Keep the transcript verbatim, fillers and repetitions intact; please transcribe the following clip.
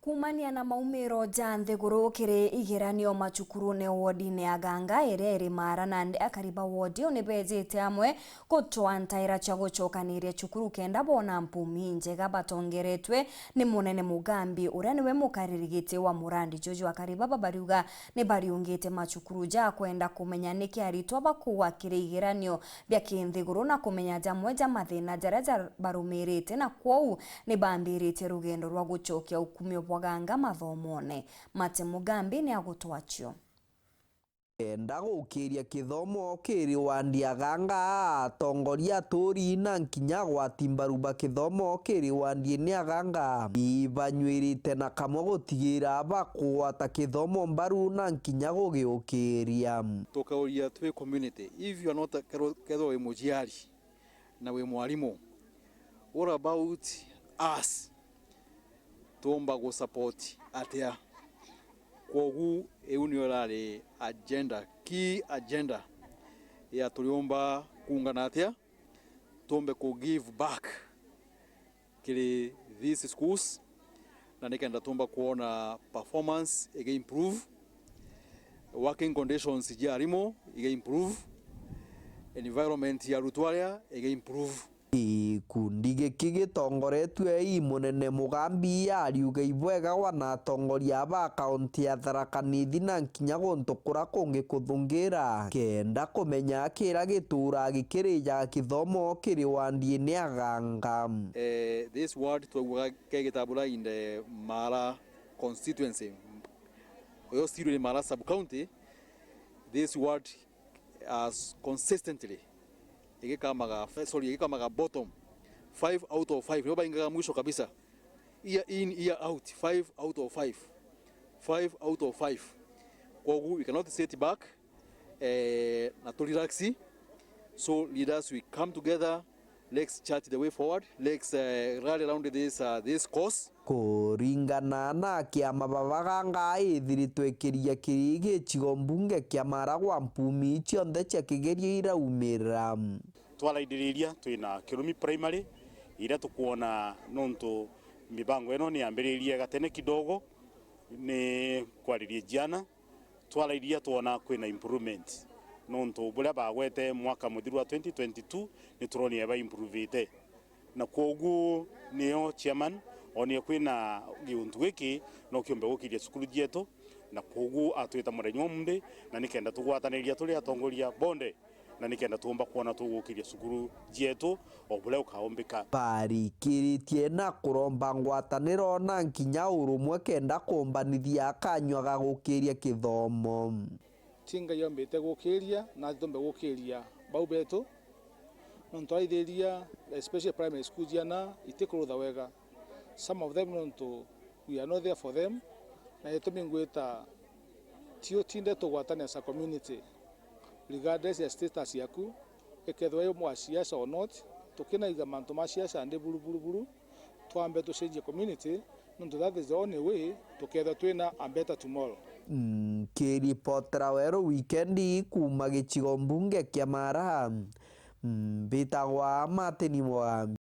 Kuumania na maumiro ja nthiguru kiri igeranio macukurune wodine ya Ganga iria iri Maara, nandi akari ba wodi iu ni beejite amwe gutwaa ntaira cia gucokaniria cukuru kenda boona mpumi injega. Batongeretwe ni Munene Mugambi, uria niwe mukariri giti wa murandi juju, akari baba bariuga ni bariungite macukuru ja kwenda kumenya niki aritwa bakuua kiri igeranio bia kinthiguru na kumenya jamwe ja mathina jaria jabarumirite, na kwou ni bambiritie rugendo rwa gucokia ukumio bwa Ganga mathomone. Mate Mugambi ni agutwaa cio. Enda gukiria kithomo kiri wandi ya Ganga, atongoria, aturi na nkinya agwati mbaru ba kithomo kiri wandi-ini ya Ganga ibanyuirite na kamwe gutigira bakugwata kithomo mbaru na nkinya gugiukiria. Tukauria twi community, if you are not a, kethwa wi muciari na wi mwarimu, what about us? Tuumba gu support atia? Kwogu iu niyo irari agenda, key agenda ya turiumba kuungana atia tuumbe ku give back kiri these schools, na nikenda tuumba kwona performance igi improve, working conditions cia arimu igi improve, environment ya arutwo aria igi improve. Gikundi giki gitongoretue i Munene Mugambi ariuga ibwega wana atongoria ba kaunti ya Tharaka Nithi na kinya guntu kuria kungi kuthungira, kenda kumenya kira gituura gikirijaga kithomo kiri wandi-ini ya Ganga. Eh, this ward twaguaga kegitambura in the Maara constituency, oyo still in Maara sub county. This ward has consistently igikamaga, sorry, igikamaga bottom, five out of five, nio baingaga mwisho kabisa, year in, year out, five out of five, five out of five. Kwogu we cannot sit back, eh, na tu relax. So leaders, we come together, let's chart the way forward, let's, eh, rally around this, uh, this cause. Kuringana na kiama baba Ganga ithiritwe ikiria kiri gicigo mbunge kia Maara gwa mpumi cionthe cia kigerio iraumira. Twaraindiriria twina Kirumi Primary, iria tukwona nontu mibango ino ni yambiririe gatene kidogo, ni kwaririe ciana, twarairia twona kwina improvement, nontu buria bagwete mwaka muthiru wa twenty twenty-two ni turonire ba improvite. Na kwogu nio chairman onire kwina giuntu giki no kiumbe gukiria cukuru cietu, na kwogu atwita muthenya umunthi, na nikenda tugwataniria turi atongoria bonthe, na nikenda tuumba kwona tugukiria cukuru cietu o buria ukaumbika. Barikiritie na kuromba ngwataniro na nkinya urumwe kenda kumbanithia kanyua ga gukiria kithomo. Ti Ngai ombite gukiria, na tumbe gukiria bau betu, nontu aithiria, especially primary school, ciana itikurutha wega. Some of them, nontu we are not there for them, na gitumi ngwita ti utinde tugwatane as a community, regardless ya status yaku, ikethirwa wi mwa siasa or not, tukinaiga mantu ma siasa ndi buru, buru, buru, twambe tucenjie community, nontu that is the only way tukethirwa twina a better tomorrow. Nkiripotera Weru Wikendi kuuma gicigo mbunge kia Maara, mbitagwa Martin Mugambi.